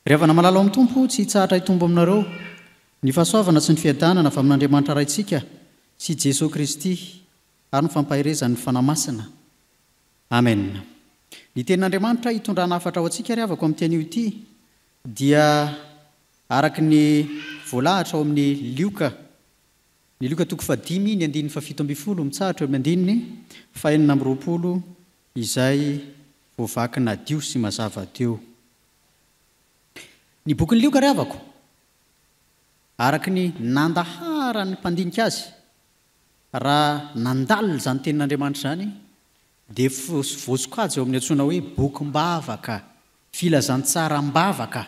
Ry havana malala ao amin'ny Tompo, tsy hitsahatra hitombo aminareo ny fahasoavana sy ny fiadanana avy amin'Andriamanitra Raintsika sy Jesoa Kristy ary ny fampaherezan'ny Fanahy Masina. Amen. Ny Tenin'Andriamanitra hitondrana hafatra ho antsika ry havako amin'ity anio ity dia araka ny voalahatra ao amin'ny Lioka, ny Lioka toko fahadimy ny andininy fahafito ambin'ny folo mitsahatra eo amin'ny andininy fahenina amby roapolo izay voavaky nadio sy mazava teo. Ny bokin'i Lioka ry havako, araka ny nandaharan'ny mpandinika azy, raha nandalina izany tenin'Andriamanitra izany, dia voasokajy eo amin'ny antsoina hoe bokim-bavaka, filazantsara am-bavaka,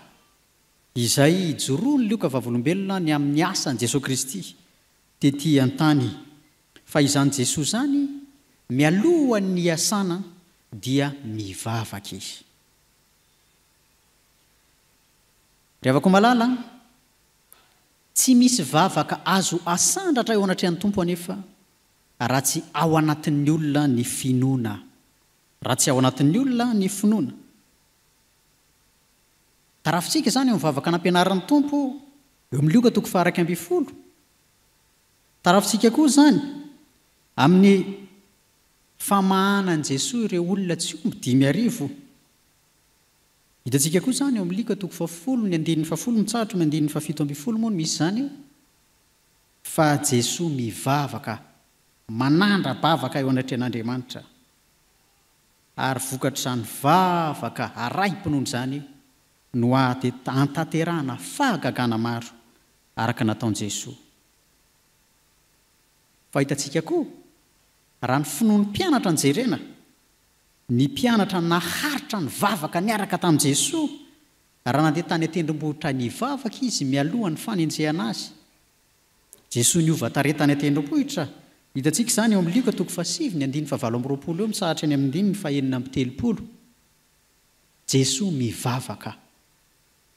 izay ijoroan'i Lioka vavolombelona ny amin'ny asan'i Jesoa Kristy tety an-tany. Fa izany Jesoa izany, mialohan'ny hiasana dia mivavaka Izy. Ry havako malala a! Tsy misy vavaka azo asandratra eo anatrehan'ny Tompo anefa raha tsy ao anatin'ny olona ny finoana. Raha tsy ao anatin'ny olona ny finoana. Tarafintsika izany eo amin'ny vavaka nampianarin'ny Tompo eo amin'ny Lioka toko faha-11. Tarafintsika koa izany amin'ny famahanan'i Jesoa ireo olona tsy omby 5000. Hitantsika koa izany eo amin'ny Lioka toko fahafolo, ny andininy fahafolo mitsahatra ny andininy fahafito ambin'ny folo moa no misy izany, fa Jesoa mivavaka, manandra-bavaka eo anatrehan'Andriamanitra, ary vokatr'izany vavaka arahim-pinoana izany no ahatanterahana fahagagana maro araka nataon'i Jesoa. Fa hitantsika koa, raha ny finoan'ny mpianatra no jerena, ny mpianatra naharitra nivavaka niaraka tamin'i Jesoa raha nandeha tany an-tendrombohitra nivavaka izy mialoha ny fanenjehana azy. Jesoa niova tarehy tany an-tendrombohitra, hitantsika izany eo amin'ny Lioka toko fahasivy ny andininy fahavalo amby roapolo eo mitsahatra eny amin'ny andininy fahenina amby telopolo. Jesoa mivavaka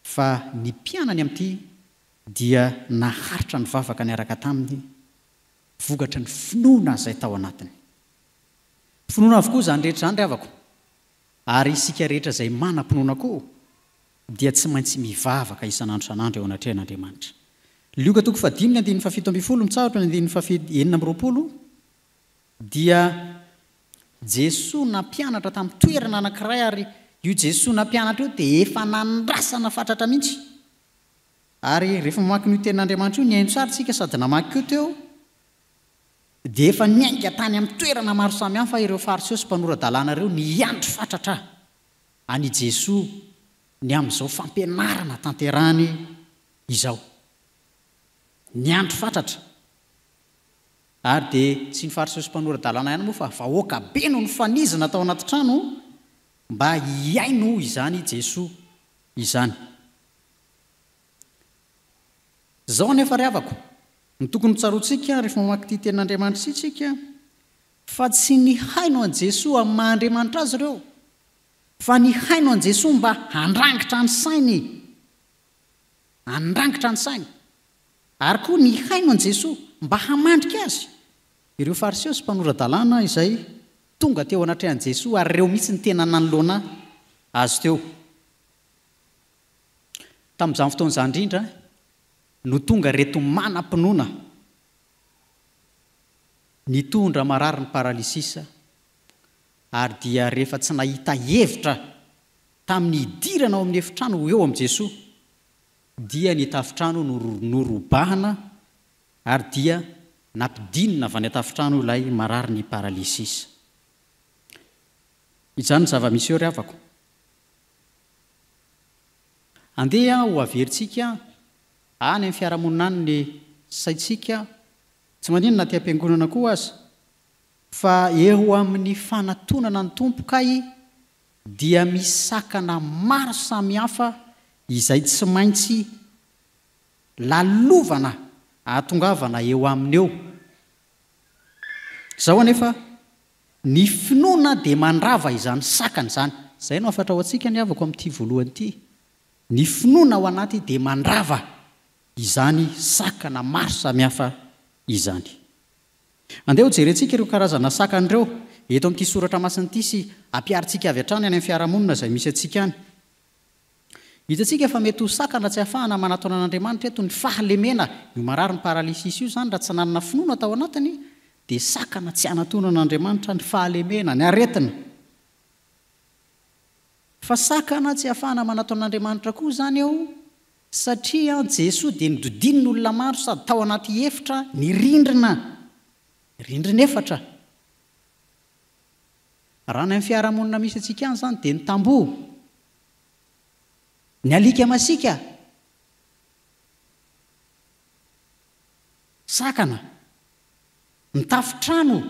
fa ny mpianany amin'ity dia naharitra nivavaka niaraka taminy vokatry ny finoana izay tao anatiny. Finoana avokoa izany rehetra izany ry havako, ary isika rehetra izay manam-pinoana koa dia tsy maintsy mivavaka isan'andro isan'andro eo anatrehan'Andriamanitra. Lioka toko fahadimy ny andininy fahafito ambin'ny folo mitsahatra ny andininy fahafi enina amby roapolo dia Jesoa nampianatra tamin'ny toerana anankiray ary io Jesoa nampianatra io dia efa nandrasana fatratra mihitsy. Ary rehefa mamaky an'io tenin'Andriamanitra io, nihaino tsara isika sady namaky koa teo, dia efa niainga tany amin'ny toerana maro samihafa ireo Fariseo sy mpanora-dalàna ireo niandry fatratra an' i Jesoa ny amin'izao fampianarana tanterahany izao. Niandry fatratra. Ary dia tsy ny Fariseo sy mpanora-dalàna ihany moa fa vahoaka be no nifanizina tao anaty trano mba hihaino izany Jesoa izany. Izao anefa ry havako, no tokony ho tsaroantsika rehefa mamaky ity tenin'Andriamanitra ity isika, fa tsy nihaino an'i Jesoa amin'ny maha Andriamanitra Azy ireo, fa nihaino an'i Jesoa mba handrangitra ny sainy, handrangitra ny sainy, ary koa nihaino an'i Jesoa mba hamandrika Azy. Ireo Fariseo sy mpanora-dalàna izay tonga teo anatrehan'i Jesoa ary ireo mihitsy no tena nanoloana Azy teo. Tamin'izany fotoana izany indrindra no tonga ireto manam-pinoana nitondra marary ny paralysisa ary dia rehefa tsy nahita hevitra tamin'ny hidirana ao amin'ny efitrano ho eo amin'i Jesoa dia ny tafontrano no norobahana ary dia nampidinina avy any an-tafontrano ilay marary ny paralysisa. Izany ny zava-misy eo ry havako. Andeha ho averintsika any amin'ny fiarahamonina any ny saintsika, tsy maninona na aty am-piangonana koa aza, fa eo amin'ny fanatonana ny Tompo kay dia misy sakana maro samihafa izay tsy maintsy lalovana ahatongavana eo aminy eo. Izao anefa, Ny finoana dia mandrava izany sakana izany. Izay no hafatra ho antsika ny havako amin'ity voalohany ity. Ny finoana ao anaty dia mandrava izany sakana maro samihafa izany. Andeha ho jerentsika ireo karazana sakana ireo eto amin'ity soratra masina ity sy ampiharintsika avy hatrany any amin'ny fiarahamonina izay misy antsika any. Hitantsika fa mety ho sakana tsy ahafahana manatona an'Andriamanitra eto ny fahalemena. Io marary ny paralysis io izany raha tsy nanana finoana tao anatiny dia sakana tsy hanatona an'Andriamanitra ny fahalemena, ny aretina. Fa sakana tsy ahafahana manatona an'Andriamanitra koa izany eo satria Jesoa dia nodidinina olona maro sady tao anaty efitra ny rindrina, rindrina efatra. Raha any amin'ny fiarahamonina misy antsika any izany dia ny tamboho, ny alika masiaka, sakana, ny tafon-trano,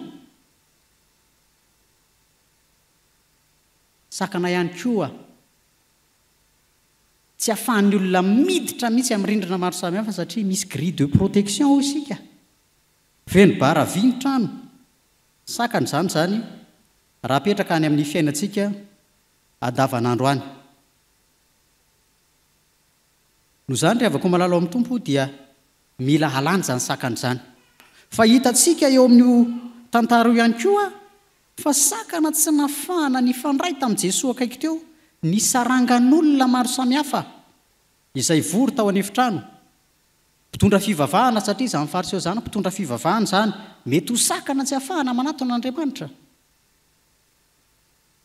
sakana ihany koa tsy ahafahan'ny olona miditra mihitsy amin'ny rindrina maro samihafa satria misy grille de protection hoy isika, feno bara vy ny trano. Sakana izany izany raha apetraka any amin'ny fiainantsika andavanandro any. Noho izany ry havako malala ao amin'ny Tompo dia mila alana izany sakana izany. Fa hitantsika eo amin'io tantara io ihany koa fa sakana tsy nafahana nifandray tamin'i Jesoa akaiky teo ny sarangan'olona maro samihafa izay vory tao an'efitrano Mpitondra fivavahana, satria izany Fariseo izany mpitondra fivavahana izany, mety ho sakana tsy hahafahana manatona an'Andriamanitra.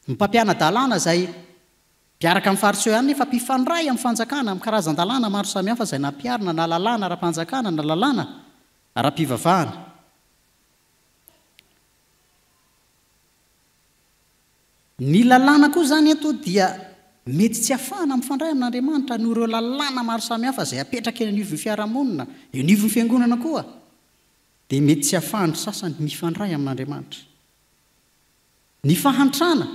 Ny mpampiana-dalàna izay mpiaraka amin'ny Fariseo ihany nefa mpifandray amin'ny fanjakana, amin'ny karazan-dalàna maro samihafa izay nampiharina na lalàna ara-panjakana na lalàna ara-pivavahana. Ny lalàna koa izany eto dia mety tsy hafahana mifandray amin'Andriamanitra noho ireo lalàna maro samihafa izay apetraka eny anivon'ny fiarahamonina, eo anivon'ny fiangonana koa, dia mety tsy hafahan'ny sasany mifandray amin'Andriamanitra. Ny fahantrana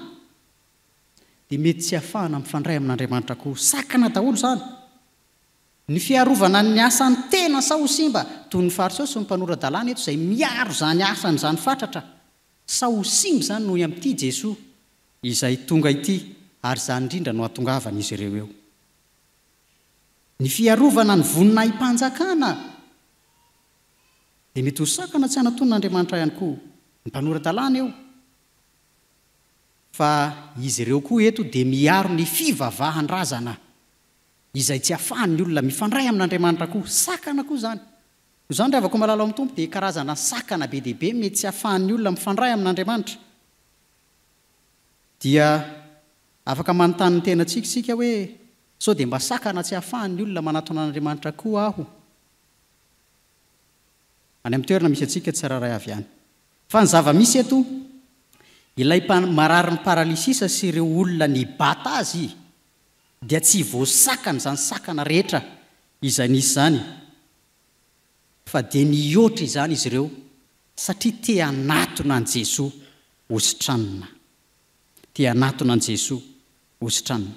dia mety tsy hafahana mifandray amin'Andriamanitra koa. Sakana daholo izany. Ny fiarovana ny asan'ny tena sao ho simba, toy ny Fariseo sy ny mpanora-dalàna eto izay miaro izany asany izany fatratra, Sao ho simba izany noho amin'ity Jesoa izay tonga ity ary izany indrindra no hahatongavan'izy ireo eo. Ny fiarovana ny voninahi-panjakana dia mety ho sakana tsy hanatonan'Andriamanitra ihany koa ny mpanora-dalàna eo. Fa izy ireo koa eto dia miaro ny fivavahan-drazana izay tsy ahafahan'ny olona mifandray amin'Andriamanitra koa. Sakana koa izany. Noho izany ry havako malala ao amin'ny Tompo dia karazana sakana be dia be mety tsy ahafahan'ny olona mifandray amin'Andriamanitra. Dia afaka manontany ny tenantsika isika hoe, sao dia mba sakana tsy ahafahan'ny olona manatona an'Andriamanitra koa aho? Any amin'ny toerana misy antsika tsirairay avy any. Fa ny zava-misy eto, ilay mararin'ny paralysisa sy ireo olona nibata azy dia tsy voasakana izany sakana rehetra izay nisy izany. Fa dia nihoatra izany izy ireo satria te hanatona an'i Jesoa hositranina. Te hanatona an'i Jesoa hositranina.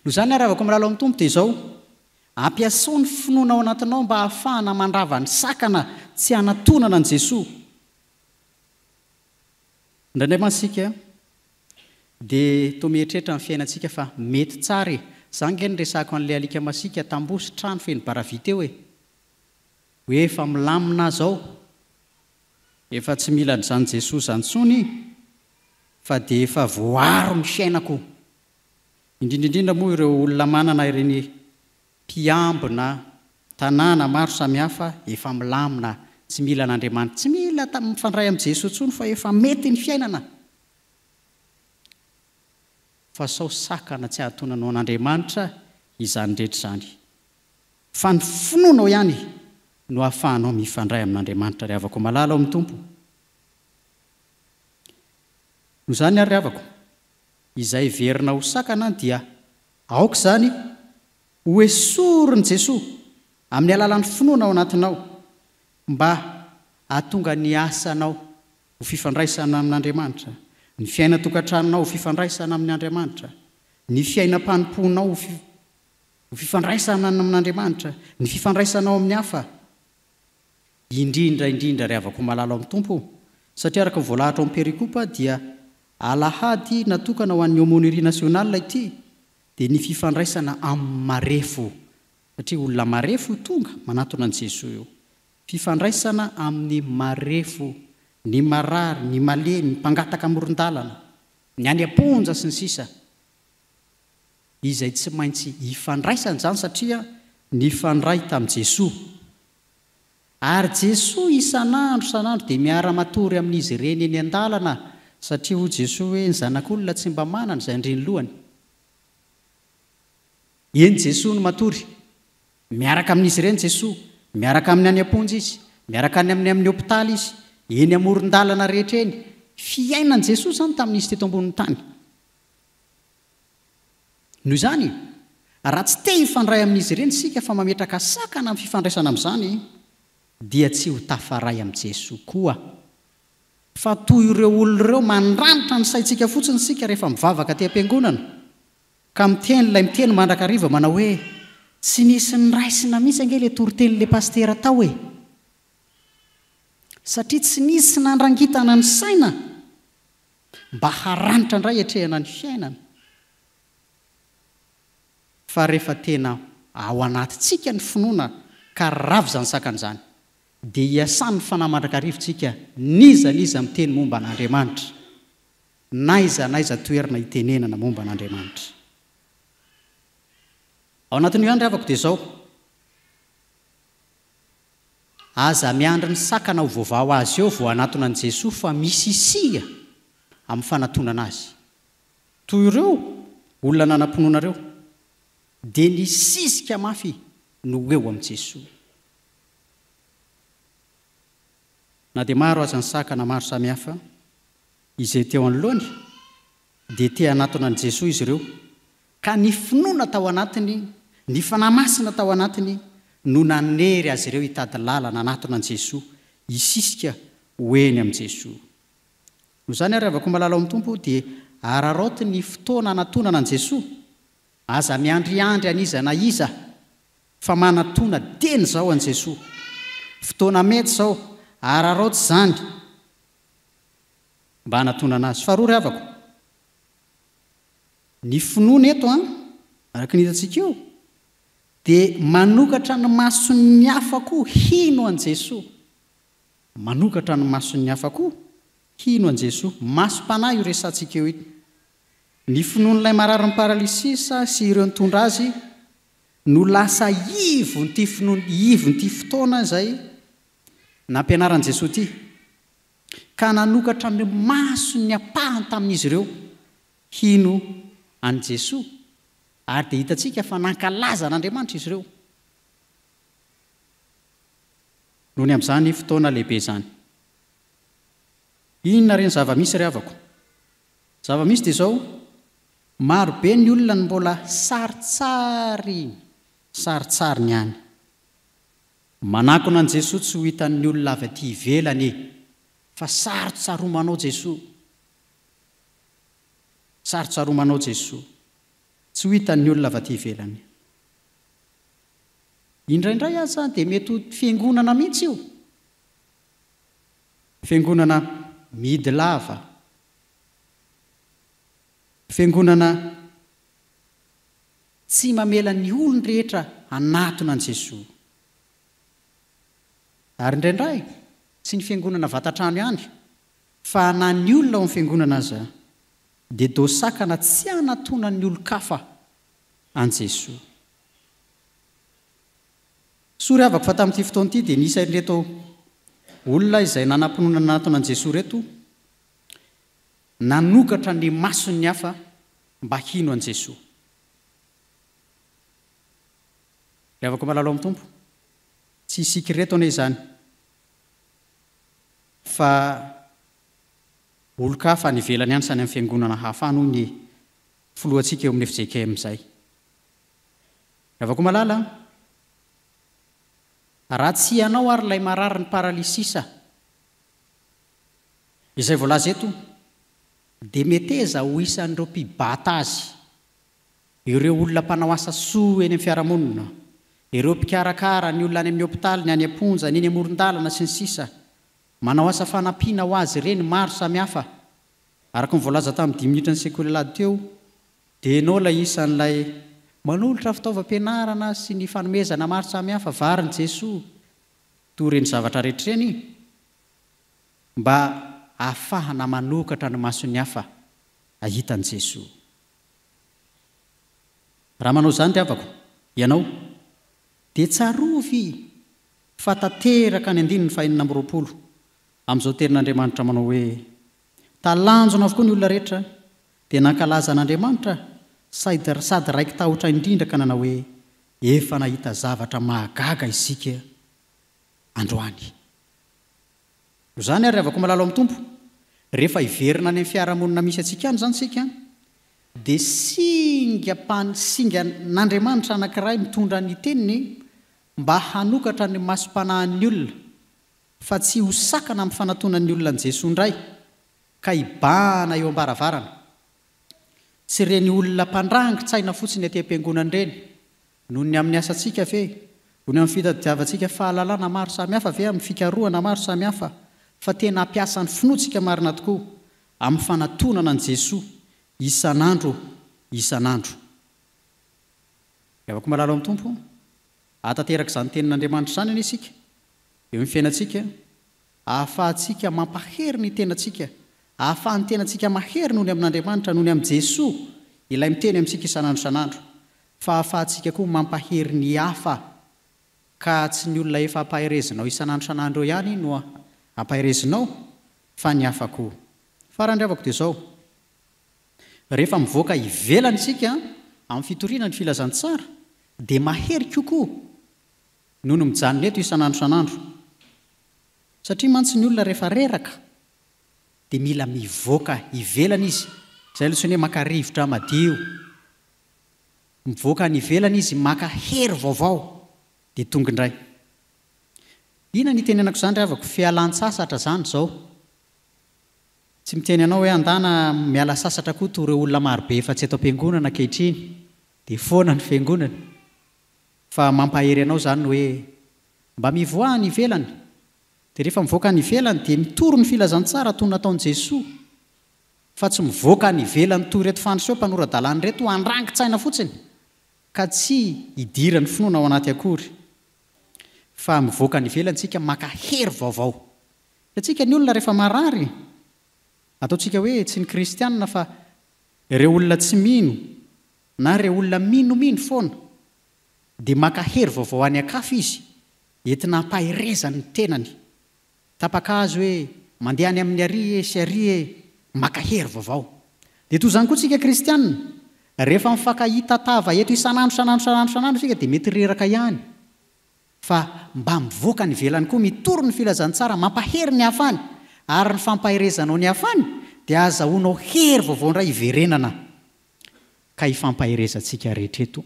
Noho izany ary havako malala ao amin'ny Tompo dia izao, ampiasao ny finoana ao anatinao mba hahafahana mandrava ny sakana tsy hanatonana an'i Jesoa. Indraindray mantsy isika Dia toa mieritreritra ny fiainantsika fa mety tsara e! Za ange niresahako an'ilay alika masiaka tamboho sy trano feno bara vy teo e! Hoe efa milamina aho zao, efa tsy mila an'izany Jesoa zany tsony fa dia efa voaaro ny fiainako. Indrindra indrindra moa ireo olona manana ireny mpiambina tanàna maro samihafa efa milamina, tsy mila an'Andriamanitra, tsy mila mifandray amin'i Jesoa intsony fa efa mety ny fiainana. Fa sao sakana tsy hahatonanao an'Andriamanitra izany rehetra izany. Fa ny finoanao ihany no ahafahanao mifandray amin'Andriamanitra ry havako malala ao amin'ny Tompo. Noho izany ary ry havako, izay heverina ho sakana dia aoka izany ho esorin'i Jesoa amin'ny alalan'ny finoana ao anatinao mba hahatonga ny asanao ho fifandraisana amin'Andriamanitra, ny fiainan-tokantranonao ho fifandraisana amin' Andriamanitra, ny fiainam-panompoanao ho ho fifandraisana amin'Andriamanitra, ny fifandraisanao amin'ny hafa, indrindra indrindra ry havako malala ao amin'ny Tompo, satria araka ny voalahatra ao amin'ny perikopa dia alahady natokana ho an'ny Aumônerie Nationale ity, dia ny fifandraisana amin'ny marefo, satria olona marefo tonga manatona an'i Jesoa io. Fifandraisana amin'ny marefo, ny marary, ny malemy, ny mpangataka amoron-dalana, ny any am-ponja, sy ny sisa. izay tsy maintsy ifandraisana izany satria nifandray tamin'i Jesoa. Ary Jesoa isan'andro isan'andro dia miara-matory amin'izy ireny eny an-dalana satria hoy Jesoa hoe ny zanak'olona tsy mba manana izay andrian'ny lohany. Eny Jesoa no matory. Miaraka amin'izy ireny Jesoa, miaraka aminy any am-ponja Izy, miaraka any aminy amin'ny hopitaly Izy, eny amoron-dalana rehetra eny. Fiainan'i Jesoa izany tamin'izy teto ambonin'ny tany. Noho izany, raha tsy te hifandray amin'izy ireny isika fa mametraka sakana amin'ny fifandraisana amin'izany, dia tsy ho tafaray amin'i Jesoa koa. Fa toy ireo olona ireo mandranitra ny saintsika fotsiny isika rehefa mivavaka aty am-piangonana, ka miteny ilay miteny mandrakariva manao hoe, Tsy nisy niraisina mihitsy ange ilay toritenin'ilay pasitera tao e! Satria tsy nisy nandrangitana ny saina. Mba haranitra indray hiatrehana ny fiainana. Fa rehefa tena ao anatintsika ny finoana ka rava izany sakana izany, dia hiasan'ny Fanahy mandrakariva tsika n'iza n'iza miteny momba an'Andriamanitra, n'aiza n'aiza toerana itenenana momba an'Andriamanitra. Ao anatin'io ihany ry havako dia izao. Aza miandry ny sakana ho voavaha ho azy eo vao hanatona an'i Jesoa fa misisia amin'ny fanatonana Azy. Toy ireo olona nanam-pinoana ireo, dia nisisika mafy no ho eo amin'i Jesoa. Na dia maro aza ny sakana maro samihafa izay teo anoloany, dia te hanatona an'i Jesoa izy ireo, ka ny finoana tao anatiny, ny Fanahy Masina tao anatiny no nanery azy ireo hitady lalana hanatona an'i Jesoa, hisisika ho eny amin'i Jesoa. Noho izany ary havako malala ao amin'ny Tompo dia araraoty ny fotoana hanatonana an'i Jesoa, aza miandriandry an'iza na iza fa manatona dieny izao an'i Jesoa. Fotoana mety izao, araraoty izany mba hanatonana Azy. Faharoa ry havako, Ny finoana eto an, araka ny hitantsika io, dia manokatra ny mason'ny hafa koa hino an'i Jesoa. Manokatra ny mason'ny hafa koa hino an'i Jesoa. Masom-panahy io resahantsika eo io. Ny finoan'ilay mararin'ny paralysisa sy ireo nitondra azy no lasa ivon'ity finoana, ivon'ity fotoana izay nampianaran'i Jesoa ity, ka nanokatra ny mason'ny ampahany tamin'izy ireo hino an'i Jesoa, ary dia hitantsika fa nankalaza an'Andriamanitra izy ireo noho ny amin'izany fotoana lehibe izany. Inona re ny zava-misy ry havako? Zava-misy dia izao, maro be ny olona no mbola saritsariny, saritsariny ihany. Manakona an'i Jesoa tsy ho hitan'ny olona avy aty ivelany fa sarotsaromanao Jesoa. Sarotsaromanao Jesoa. Tsy ho hitan'ny olona avy aty ivelany. Indraindray aza dia mety ho fiangonana mihitsy io. Fiangonana mihidy lava. Fiangonana tsy mamela ny olon-drehetra hanatona an'i Jesoa. Ary indraindray tsy ny fiangonana vatan-trano ihany Fa na ny olona ao amin'ny fiangonana aza dia do sakana tsy hanatonan'ny olon-kafa an'i Jesoa. Soa ry havako fa tamin'ity fotoana ity dia nisy an'ireto olona izay nanam-pinoana nanatona an'i Jesoa ireto nanokatra ny mason'ny hafa mba hino an'i Jesoa. Ry havako malala ao amin'ny Tompo, tsy isika ireto anie izany. Fa olon-kafa any ivelany any sy any amin'ny fiangonana hafa any hoy ny filohantsika eo amin'ny fjkm izay. Ravakomalala a! Raha tsy ianao ary ilay marary ny paralysisa izay voalaza eto dia meteza ho isan'ireo mpibata azy, ireo olona mpanao asa soa eny amin'ny fiarahamonina, ireo mpikarakara ny olona any amin'ny hopitaly, ny any am-ponja, ny eny amoron-dalana, sy ny sisa Manao asa fanampiana ho azy ireny maro samihafa. Araka ny voalaza tamin'ny dimy minitra ny sekoly alahady teo, dia ianao ilay isan'ilay manolotra fitaovam-pianarana sy ny fanomezana maro samihafa, varin'i Jesoa, toy ireny zavatra rehetra ireny, mba hahafahana manokatra ny mason'ny hafa hahita an'i Jesoa. Raha manao izany ry havako, ianao, dia tsarovy fa tanteraka ny andininy fahenina amby 20 amin'izao tenin'Andriamanitra manao hoe, Talanjona avokoa ny olona rehetra, dia nankalaza an'Andriamanitra sady sady raiki-tahotra indrindra ka nanao hoe, Efa nahita zavatra mahagaga isika androany. Noho izany ary ry havako malala ao amin'ny Tompo, rehefa hiverina any amin'ny fiarahamonina misy antsika any izany isika, dia singam-pan, singan'Andriamanitra anankiray mitondra ny Teniny mba hanokatra ny masom-panahin'ny olona, fa tsy ho sakana amin'ny fanatonan'ny olona an'i Jesoa indray, ka hibahana eo am-baravarana. Tsy ireny olona mpandrangi-tsaina fotsiny aty am-piangonana ireny, Noho ny amin'ny asantsika ve? Noho ny amin'ny fitadiavantsika fahalalana maro samihafa ve amin'ny fikarohana maro samihafa fa tena hampiasa ny finoantsika marina tokoa amin'ny fanatonana an'i Jesoa isan'andro isan'andro? Ry havako malala ao amin'ny Tompo, hahatanteraka izany tenin'Andriamanitra izany anie isika eo amin'ny fiainantsika, ahafahantsika mampahery ny tenantsika, ahafahan'ny tenantsika mahery noho ny amin'Andriamanitra, noho ny amin'i Jesoa, ilay miteny amintsika isan'andro isan'andro, fa ahafahantsika koa mampahery ny hafa, ka tsy ny olona efa ampaherezinao isan'andro isan'andro eo ihany no ampaherezinao, fa ny hafa koa. Farany ry havako dia izao, rehefa mivoaka ivelany isika amin'ny fitoriana ny filazantsara dia mahery kokoa noho ny mijanona eto isan'andro isan'andro. Satria mantsy ny olona rehefa reraka dia mila mivoaka ivelany izy, izay ilay antsoina hoe maka rivotra madio. Mivoaka any ivelany izy maka hery vaovao dia tonga indray. Inona ny itenenako izany ry havako? Fialan-tsasatra izany izao. Tsy miteny anao hoe andana miala sasatra koa toa ireo olona marobe efa tsy eto am-piangonana ankehitriny dia foana ny fiangonana. Fa mampahery anao izany ny hoe mba mivoaha any ivelany. Dia rehefa mivoaka any ivelany dia mitory ny filazantsara toy ny nataon'i Jesoa. Fa tsy mivoaka any ivelany toy ireto fandriseho mpanora-dalàna ireto handrangitsaina fotsiny ka tsy hidiran'ny finoana ao anaty akory. Fa mivoaka any ivelany tsika maka hery vaovao. Hitantsika ny olona rehefa marary, ataontsika hoe tsy ny kristianina fa ireo olona tsy mino na ireo olona minomino foana dia maka hery vaovao any an-kafa izy entina hampaherezany ny tenany. Tapaka-hazo hoe mandeha any amin'ny ary e sy ary e, maka hery vaovao. Dia toy izany koa tsika kristianina, rehefa mifankahita tava eto isan'andro isan'andro isan'andro isan'andro isika dia mety reraka ihany fa mba mivoaka any ivelany koa mitory ny filazantsara, mampahery ny hafa any, ary ny fampaherezanao ny hafa any dia azahoanao hery vaovao indray hiverenana ka hifampaherezantsika rehetra eto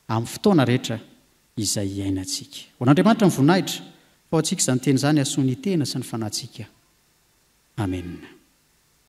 amin'ny fotoana rehetra izay iainantsika. Ho an'Andriamanitra ny voninahitra, fa ho antsika izany teny izany hahasoa ny tena sy ny fanahintsika. Amena.